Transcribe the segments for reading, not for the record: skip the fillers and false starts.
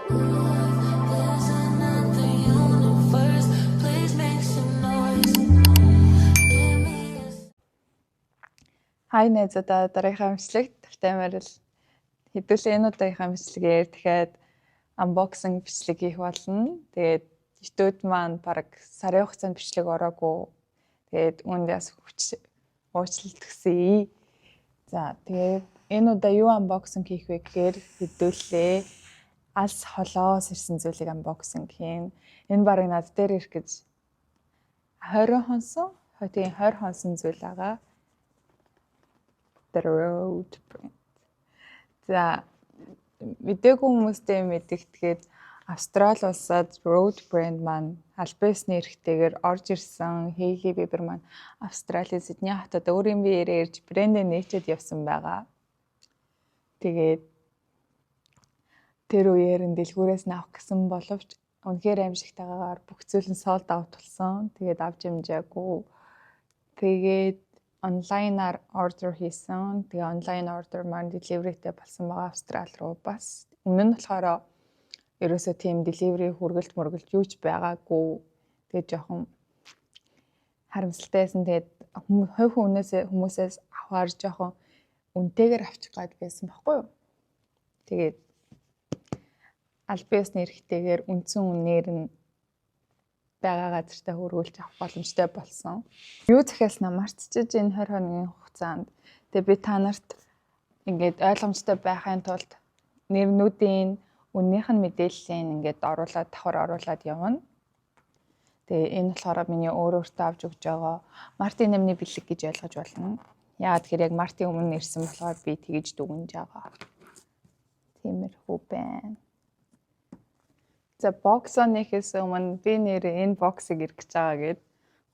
There's another universe. Please make some noise. Give me a Хай найзуудаа, дараагийнхаа бичлэгт тавтай морил. Хэдүүлээ энэ удаагийнхаа бичлэгээр дахиад unboxing бичлэг хийх болно. Тэгээд YouTube маань бараг сарын хугацаанд бичлэг ороогүй. Тэгээд үүнд бас хүч уучлалт хүсье. За, тэгээд энэ удаа юу unboxing хийх вэ гэхээр хэдүүлээ алс холоос ирсэн зүйлийг unboxing хийн. Энэ бараг над дээр ирэх гэж 20 хонсон. Тийм, 20 хонсон зүйл байгаа. The Rhode brand. За, мэдээгүй хүмүүстэй мэдэгдэхэд Австрали улсад Rhode brand маань албан ёсны эрхтэйгээр орж ирсэн. Hailey Bieber маань Австралийн Сидней хотод өөрийн биеэрээ ирж брэндээ нээчээд явсан байгаа. Тэгээд тэр үеэр нь дэлгүүрээс нь авах гэсэн боловч үнэхээр аимшигтайгаар бүх зүйл нь sold out болсон. Тэгээд авч амжаагүй. Тэгээд онлайнаар order хийсэн. Тэгээ онлайн order маань delivery-тэй болсон байгаа Австрали руу бас. Өмнө нь болохоор ерөөсөө тийм delivery хүргэлт мөргөлт юу ч байгаагүй. Тэгээд жоохон харамсалтай байсан. Тэгээд хувь хүмүүсээс авахар жоохон үнэтэйгээр авчих гээд байсан байхгүй юу? Тэгээд албан ёсны эрхтэйгээр үндсэн үнээр нь байгаа газартаа хөргүүлж авах боломжтой болсон. Юу захиалснаа мартчихаж энэ 20 хоногийн хугацаанд. Тэгээ би та нарт ингээд ойлгомжтой байхын тулд нэрнүүдийн үннийх нь мэдээллийг ингээд оруулаад, давхар оруулаад явна. Тэгээ энэ болохоор миний өөр өөртөө авч өгч байгаа мартын 8-ны бэлэг гэж ойлгож байна. Яагаад тэгэхээр яг мартын өмнө ирсэн болохоор би тэгэж дүгнэж байгаа. Тиймэрхүү байна. За, box оо нээхээс өмнө би нэр энэ box ыг эргэж байгаа гэд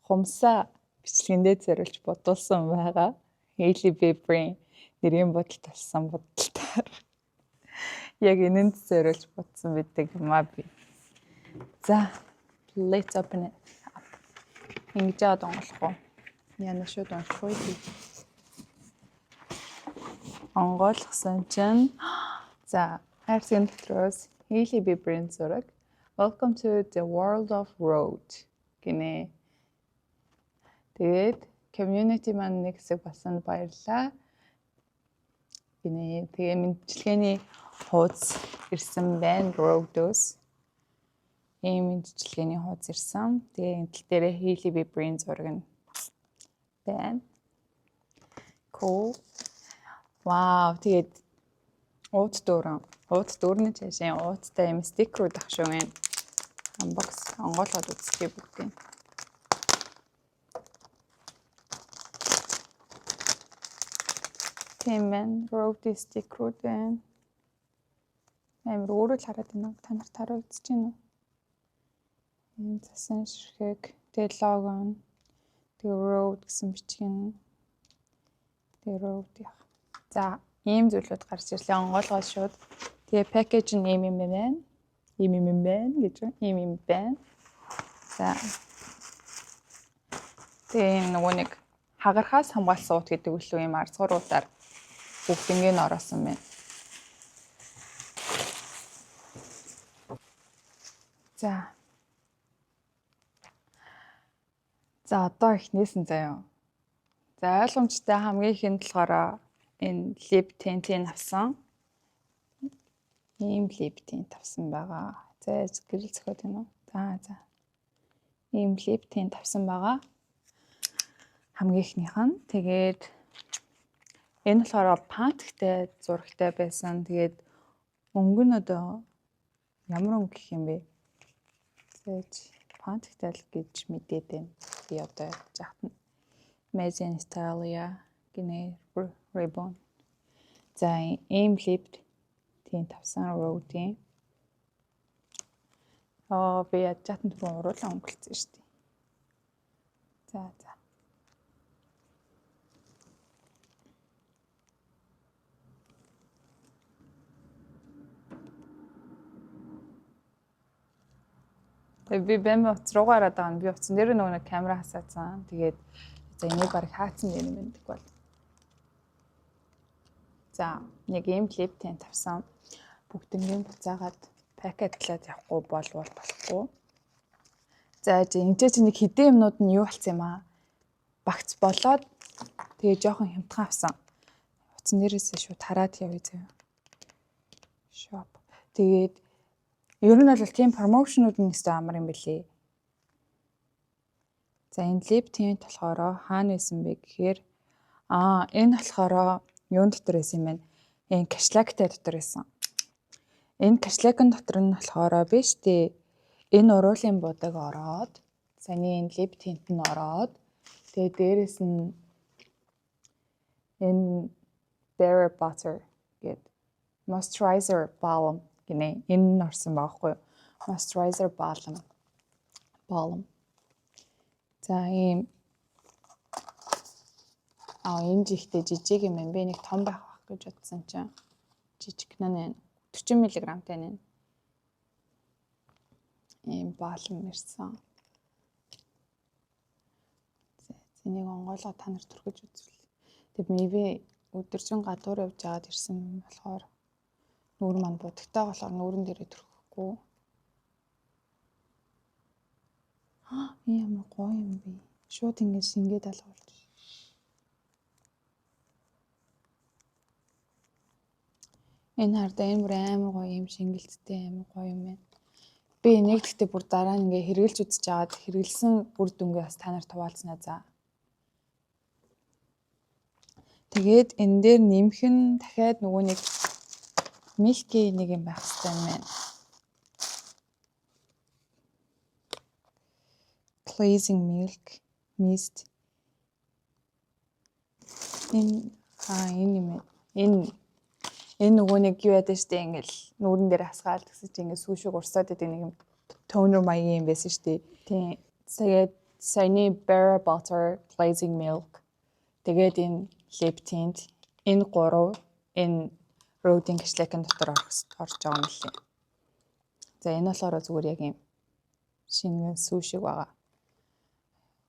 хумсаа бичлэгэндээ зориулж бодуулсан байгаа. Hailey Bieber-ийн нэрийн бодол талсан бодолтоор яг энэнд зориулж бодсон байдаг юм а би. За, let's open it up. Ингэж яагаад онгойлох уу? Яна шууд унших уу? Онгойлгосон чинь, за, хайрцагын дотроос Hailey Bieber-ийн зураг, "Welcome to the world of Rhode" гинэ. Тэгээд community маань нэг хэсэг болсонд баярлалаа гинэ. Тэгээ мэндчилгээний хуудас ирсэн байна Rhode-оос. Ийм мэндчилгээний хуудас ирсэн. Тэгээ энэ тал дээрээ Hailey Bieber-ийн зураг нь байна. Cool. Вау, тэгээд уут дүүрэн. Уут дүүрний цаашаа ууттай юм стикерүүд ах шүү энэ. Unbox онгойлгоод үзчихье бүгдийг. Тийм байна. Rhode стикерүүд байна. Амар өөрөө л хараад байна уу? Та нарт харагдаж байна уу? Ийм цасан ширхэг. Тэгээ лого нь. Тэгээ Rhode гэсэн бичиг нь. Тэгээ Rhode яах. За, ийм зүйлүүд гарч ирлээ. Онгойлгоод шууд. Тэгээ package нь ийм юм байна. Ийм юм байна гэж үү? Ийм юм байна. За. Тэгээ ийм нөгөө нэг хагархаас хамгаалсан уут гэдэг үлээ ийм арзгууруудаар бүгднийг нь ороосон байна. За. За, одоо эхнээс нь заяа. За, ойлгомжтой хамгийн ихэнд болохоор энэ lip tint-ийг авсан. Ийм lip tint авсан байгаа. За, гэрэл зөхиод байна уу? За. Ийм lip tint авсан байгаа. Хамгийн эхнийх нь. Тэгээд энэ болохоор пантхтай зурагтай байсан. Тэгээд өнгө нь одоо ямар өнгө гэх юм бэ? Зээж пантхтай л гэж мэдээд байна. Би одоо жахт нь Made in Italia гинэ ribbon. За, ийм lip tint авсан Rhode-ийн. Аа, би яаж жаатан түрүүн уруулан өнгөлцсөн шүү дээ. За. Тэгээ би бэм утас руу гараад байгаа нь би утсан дээр нөгөө нэг камера хасаацсан. Тэгээд за, энийг бараг хаацсан юм байдаг бол. За, нэг ийм lip tint авсан. Бүгднгийн буцаагаад Package лаад явахгүй болвол болохгүй. За, энэ чи нэг хэдэн юмнууд нь юу болсон юм аа? Багц болоод тэгээ жоохон хямдхан авсан. Утсан дээрээсээ шууд хараад явъя заяа. Shop. Тэгээд ер нь бол тийм promotion ууд нь өстой амар юм бэлээ. За, энэ lip tint болохоор хаана байсан бэ гэхээр энэ болохоор юун дотор байсан юм бэ? Энэ кашлактай дотор байсан. Энэ кашлакын дотор нь болохоор биш тий. Энэ уруулын будаг ороод, саяны энэ lip tint нь ороод, тэгээ дээрэс нь энэ Bare Butter гээд moisturizer balm гинэ. Энэ нь орсон байгаа хгүй юу? Moisturizer balm. Balm. За, ийм энэ жихтэй жижиг юм байна. Би нэг том байх байх гэж бодсон чинь жижиг нэ 40 мг-тай нэ. Ийм balm ирсэн. За, энийг онгойлгоо та нарт түрхэж үзвэл. Тэг би өдөржин гадуур явж байгаад ирсэн болохоор нүүр маань будагтай болохоор нүүрэн дээрээ түрхэхгүй. Аа, ямар гоё юм бэ. Шууд ингэж шингээд алгуулж. Энэ хардаа энэ бүр амар гоё юм шингэлттэй, амар гоё юм байна. Би энийг гэхдээ бүр дараа нь ингээ хэрэгэлж үзэж агаад хэрэгэлсэн үр дүнгээ бас та нарт хуваалцнаа за. Тэгээд энэ дээр нэмэх нь дахиад нөгөө нэг milky нэг юм байх хэрэгтэй юм байна. Cleansing milk mist. Энэ энэ юм. Энэ нөгөө нэг юу яадаг штэ, ингээл нүүрэн дээр хасгаал гэсэн чинь ингээд сүү шиг урсаад идэг нэг юм toner маягийн юм байсан штэ. Тийм. Тэгээд саяны Bare Butter Cleansing Milk, тэгээд энэ lip tint, энэ гурав энэ Rhode-ийн кашлакын дотор орж байгаа юм лээ. За, энэ болохоор зүгээр яг юм шингэн сүү шиг байгаа.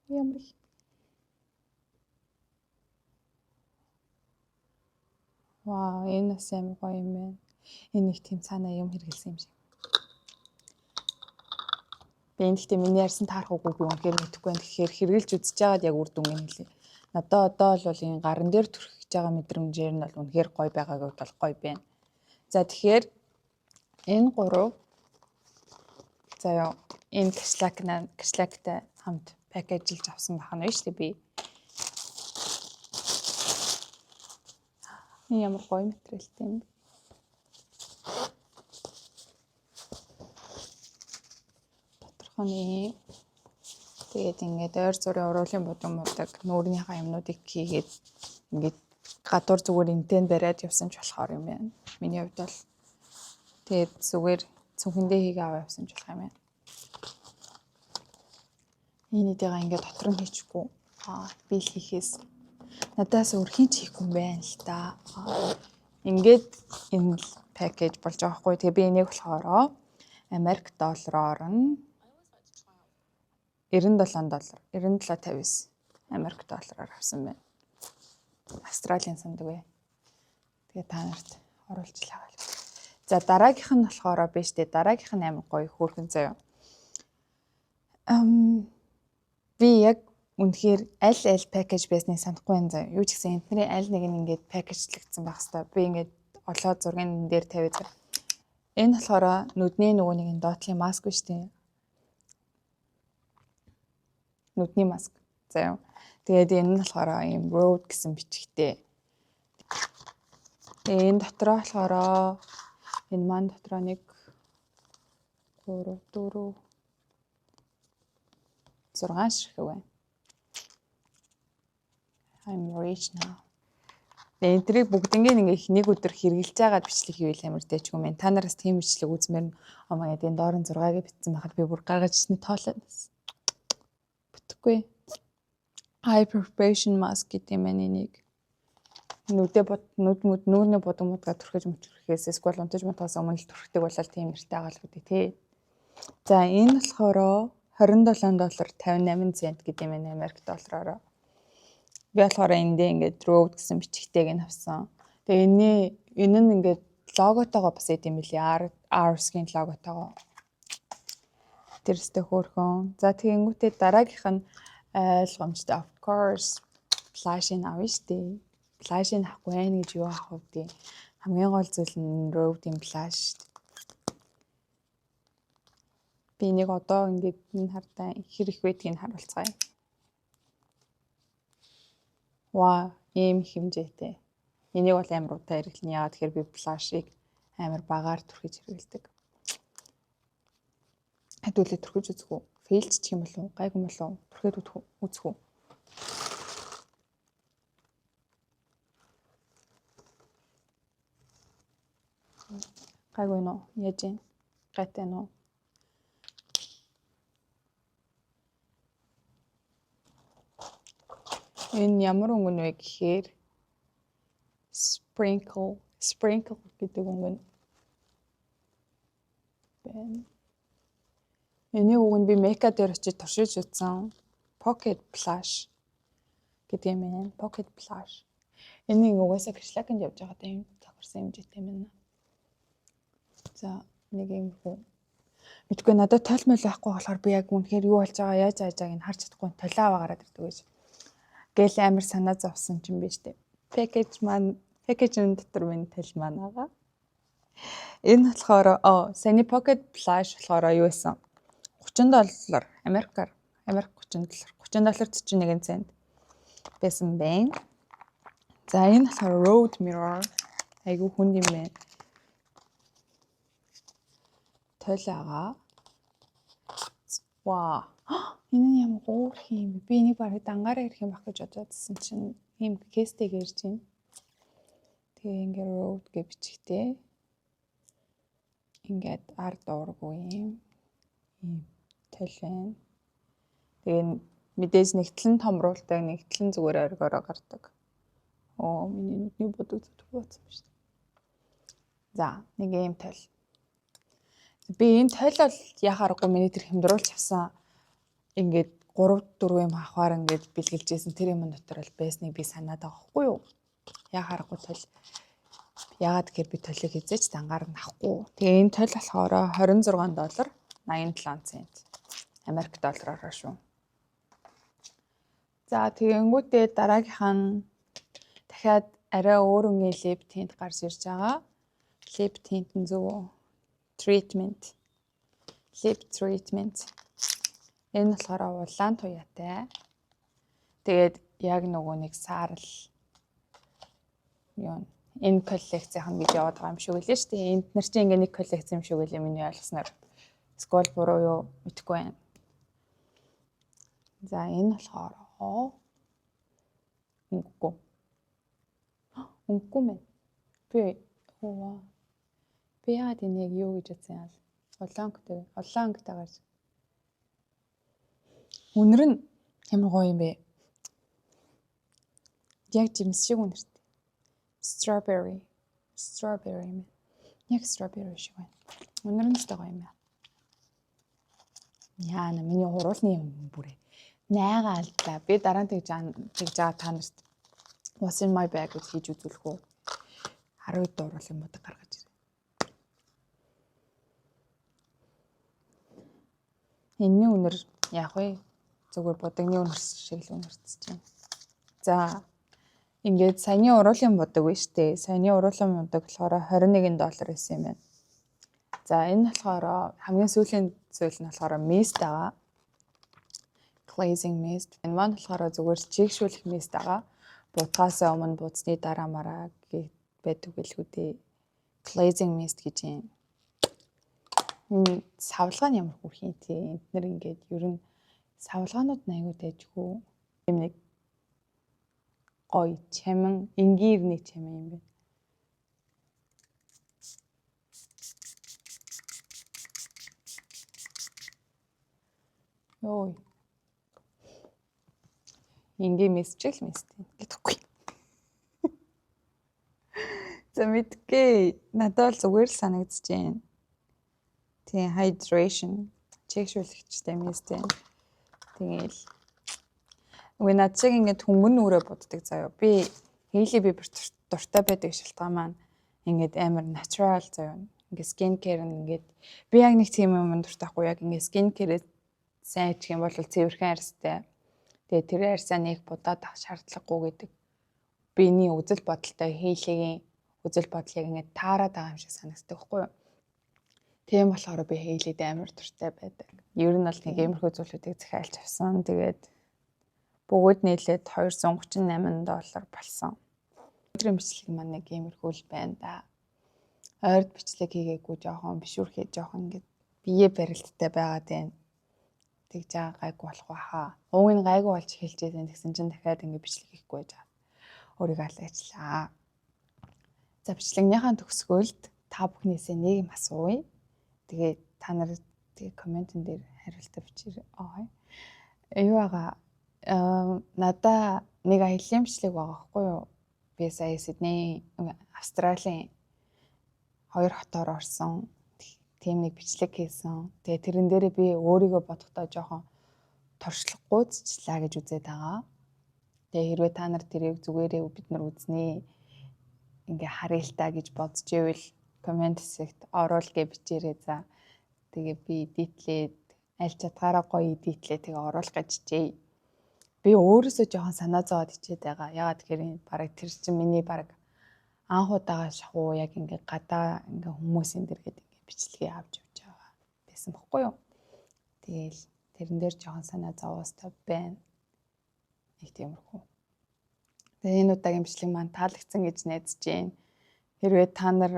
Ямар их. Вау, энэ бас амар гоё юм байна. Энэ нэг тийм цаанаа юм хэрэгэлсэн юм шиг. Би энэ гэхдээ миний ярьсан таарах үгүй би үнэхээр мэдэхгүй байна. Тэгэхээр хэрэгэлж үзэж байгаад яг үр дүнг нь хэлье. Надаа одоо бол энэ гаран дээр түрхэж байгаа мэдрэмжээр нь бол үнэхээр гоё байгааг бол гоё байна. За, тэгэхээр энэ гурав заяа энэ кашлактай хамт package лж авсан байх нь шүү дээ би. Энэ ямар гоё материалтай юм бэ? Доторх нь тэгээд ингээд ойр зургийн уруулын будаг мудаг нүүрнийхаа юмнуудыг хийгээд ингээд гадуур зүгээр энтэн бариад явсан ч болохоор юм байна. Миний хувьд бол тэгээд зүгээр цүнхэндээ хийгээ аваа явсан ч болох юм байна. Энэ эдийг ингээд дотор нь хийчихгүй. Би л хийхээс надаас өөр хэн ч хийхгүй юм байна л та. Ингээд энэ л package болж байгаа хгүй. Тэгээ би энийг болохоор Америк доллараар нь 97 доллар, 97.59 Америк доллараар авсан байна. Австралийн сандаг вэ. Тэгээ та нарт оруулчлаа. За, дараагийнх нь болохоор биш дээ. Дараагийнх нь амар гоё хөөрхөн заяа. Би яг үнэхээр аль аль package байсныг санахгүй байна заяа. Юу ч гэсэн энтний аль нэг нь ингээд package лэгдсэн байх хэвээр. Би ингээд олоод зургийн дээр тавиад заяа. Энэ болохоор нүдний нөгөө нэг доотлын маск биш үү? Нүдний маск. Заяа. Тэгээд энэ нь болохоор ийм Rhode гэсэн бичгтэй. Тэгээ энэ дотроо болохоор энэ маань дотроо 1 3 4 6 ширхэг байна. I'm rich now. Тэгээ энэ тэрийг бүгднийг ингээ нэг өдөр хэрэгжилж байгаад бичлэг хийвэл амар дэжгүй юм. Та нараас тийм бичлэг үзмээр нь oh my god, энэ доор нь 6-ыг бичсэн байхад би бүр гаргаж ирсний тоолоод байсан. Бүтэхгүй. Eye preparation mask гэдэг юм байна энийг. Нүдэ бод нүд мүд нүүрний будаг мудгаа түрхэж мөчрөхээс эсвэл унтаж мутахаас өмнө л түрхдэг болол тийм нэртэй байгаа л үү тий. За, энэ болохоор 27 доллар 58 цент гэдэг юм байна Америк доллараар. Би болохоор эндээ ингээд Rhode гэсэн бичгтэйг нь авсан. Тэгээ энэний энэ нь ингээд Логотойгоо бас эд юм билий. R-ийн логотойгоо. Тэр өстө хөөрхөн. За, тэгэнгүүтээ дараагийнх нь ойлгомжтой. Of course, blush-ыг авна штэ. Blush-ыг авахгүй байна гэж юу авах вэ? Хамгийн гол зүйл нь Rhode-ийн blush. Би нэг одоо ингээд энэ хардаа хэр их байдгийг харуулцгаая. Ваа, ийм их хэмжээтэй. Энийг бол амар удаа хэрэглэнэ. Яагаад тэгэхээр би blush-ыг амар багаар түрхэж хэрэглэдэг. Хэдүүлээ түрхэж үзэх үү? Fail-чих юм болов уу? Гайгүй болов уу? Түрхэд үзэх үү? Гайгүй нөө? Яаж юм? Гайтай нөө? Энэ ямар өнгө нь вэ гэхээр sprinkle, sprinkle гэдэг өнгө нь байна. Энийг уг нь би Mecca дээр очиж туршиж үзсэн. Pocket blush гэдэг юм байна. Pocket blush. Энийг угаасаа кришлаканд явж байгаадаа юм тохирсон хэмжээтэй юм байна. За, нэг юм хүү. Мэдгүй, надад тойл мойл байхгүй болохоор би яг үнэхээр юу болж байгаа, яаж яаж байгааг нь харж чадахгүй, толио аваа гараад ирдэг гэж. Гээл амар санаа зовсон юм биш үү? Package маань, package-ын дотор минь тал маань байгаа. Энэ болохоор саяны pocket blush болохоор юу байсан? 30 доллар, Америкаар, Америк 30 доллар, 30 доллар 41 цент байсан байна. За, энэ болохоор Rhode mirror, айгүй хүнд юм байна. Тойл байгаа. Ваа. Энэ нь ямар гуурх юм бэ? Би энийг бараг дангаараа ирэх юм байх гэж бодоодсэн чинь ийм case-тэйг ирж байна. Тэгээ ингээ Rhode гэж бичихтэй. Ингээд ард уургүй юм тол байна. Тэгээ мэдээж нэгтэл нь томруулдаг, нэгтэл нь зүгээр оргиороо гардаг. Оо, миний нүдний будаг зүтгэх бууцсан ба шүү дээ. За, нэг ийм тол. Би энэ тол бол яхаарахгүй миний тэр хямдруулж авсан ингээд 3 4 юм авахаар ингээд бэлгэлжсэн тэр юм дотор бол байсныг би санаад байгаа хгүй юу? Яхаарахгүй тол. Яагаад гэхээр би толыг хизээч дангаар нь авахгүй. Тэгээ энэ тол болохоор 26 доллар 87 цент. Америк доллараар шүү. За, тэгэнгүүтээ дараагийнх нь дахиад арай өөр өнгийн lip tint гарч ирж байгаа. Lip tint нь зөв үү? Treatment. Lip treatment. Энэ болохоор улаан туяатай. Тэгээд яг нөгөө нэг саарал юу энэ коллекцийнх нь гэж яваад байгаа юм шиг үлээ шүү дээ. Энд нар чинь ингээ нэг коллекц юм шиг үлээ миний ойлгосноор. Эсвэл буруу юу, мэдэхгүй байна. За, энэ болохоор өнгөгүй. Өнгөгүй мэн. Би хөө. Би яагаад энийг юу гэж бодсон юм аа? Улаан өнгөтэй. Улаан өнгөтэй гарч. Үнэр нь ямар гоё юм бэ? Яг жимс шиг үнэртэй. Strawberry. Strawberry юм. Яг strawberry шиг байна. Үнэр нь ч гоё юм байна. Яана, миний уруулны юм бүрээ. Найгаа алдлаа. Би дараа нь тэгж тэгж байгаа та нарт what's in my bag гэж хийж үзүүлэх үү? 12 дуурал юм уу гаргаж ирээ. Энэний үнэр яах вэ? Зүгээр будагны үнэр шиг л үнэртэж байна. За, ингээд саяны уруулын будаг биш үү? Саяны уруулын будаг болохоор 21 доллар байсан юм байна. За, энэ болохоор хамгийн сүүлийн зүйл нь болохоор mist байгаа. Cleansing mist. Энэ маань болохоор зүгээр чийгшүүлэх mist байгаа. Будгаас өмнө, будсны дараа мараа гэ байдаг билгүү дээ. Cleansing mist гэж юм. Энэ савлгаа нь ямар хөөрхөн тий. Энд нэр ингээд ер нь савлгаанууд нь аягүй дайжгүй. Юм нэг гоё чамин, энгийн нэг чамин юм байна. Йой. Энгийн mist л mist гэдэхгүй. За, мэдгүй. Надад бол зүгээр л санагдаж байна. Тийм, hydration, чийгшүүлэгчтэй mist байна. Тэгээл. Үгүй, над шиг ингээд хөнгөн нүрээ буддаг заяа. Би Hailey Bieber дуртай байдаг шалтгаан маань Ингээд амар natural заяа. Ингээд skin care нь ингээд би яг нэг тийм юм дуртай байхгүй, яг ингээд skin care сайн ичих юм бол цэвэрхэн арьстай. Тэгээ тэр арьсаа нэг будаад авах шаардлагагүй гэдэг биений үзэл бодолтой Hailey-гийн үзэл бодлыг ингээд таарад байгаа юм шиг санагддаг байхгүй юу? Тийм болохоор би Hailey-д амар дуртай байдаг. Ер нь бол нэг иймэрхүү зүйлүүдийг захиалж авсан. Тэгээд бүгд нийлээд 238 доллар болсон. Өдрийн бичлэг маань нэг иймэрхүү л байна да. Ойрд бичлэг хийгээгүй, жоохон бишүүрхээ, жоохон ингээд бие барилттай байгаад байна. Тэгж байгаа гайгүй болох байхаа. Уг нь гайгүй болж эхэлж байсан, тэгсэн чинь дахиад ингээд бичлэг хийхгүй байж байгаа. Өөрийгөө алаачлаа. За, бичлэгнийхаа төгсгөлд та бүхнээсээ нэг юм асууя. Тэгээ та нар тэгээ comment-эн дээр хариултаа бичээрэй. Аа. Юу байгаа? Надаа нэг аяллаа бичлэг байгаа байхгүй юу? Би сая Сидней, Австралийн хоёр хотоор орсон. Тийм нэг бичлэг хийсэн. Тэгээ тэрэн дээрээ би өөрийгөө бодохдоо жоохон туршлагагүйцчлаа гэж үзээд байгаа. Тэгээ хэрвээ та нар тэрийг зүгээрээ бид нар үзнэ, ингээ харъя л та гэж бодож ивэл comment хэсэгт оруул гэж бичээрэй за. Тэгээ би edit-лээд, аль чадгаараа гоё edit-лээ, тэгээ оруулах гэж хичээе. Би өөрөөсөө жоохон санаа зовоод хичээд байгаа. Ягаад тэгэхээр бараг тэр чинь миний бараг анх удаага шахуу яг ингээ гадаа ингээ хүмүүсийн дэргэд ингээ бичлэгээ авч явж байгаа байсан бохгүй юу. Тэгээл тэрэн дээр жоохон санаа зовоостой байна. Нэг тиймэрхүү. Тэгээ энэ удаагийн бичлэг маань таалагдсан гэж найдаж байна. Хэрвээ та нар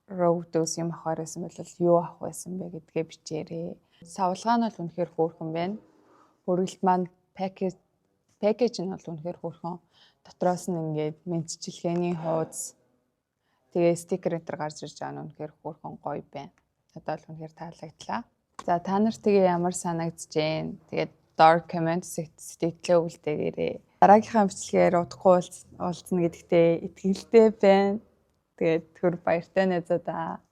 Rove-дөөс юм авахар байсан бол юу авах байсан бэ гэдгээ бичээрэй. Савлгаа нь бол үнэхээр хөөрхөн байна. Хөргөлт маань package нь бол үнэхээр хөөрхөн. Дотроос нь ингээд мэндчилгээний хуудас, тэгээ стикер энэ төр гарч ирж байгаа нь үнэхээр хөөрхөн гоё байна. Надад бол үнэхээр таалагдлаа. За, та нар тэгээ ямар санагдаж байна? Тэгээд доор comment сэтгэлдээ үлдээгээрэй. Дараагийнхаа бичлэгээр удахгүй уулзна гэдэгтээ итгэлтэй байна. Тэгээд түр баяртай найзуудаа.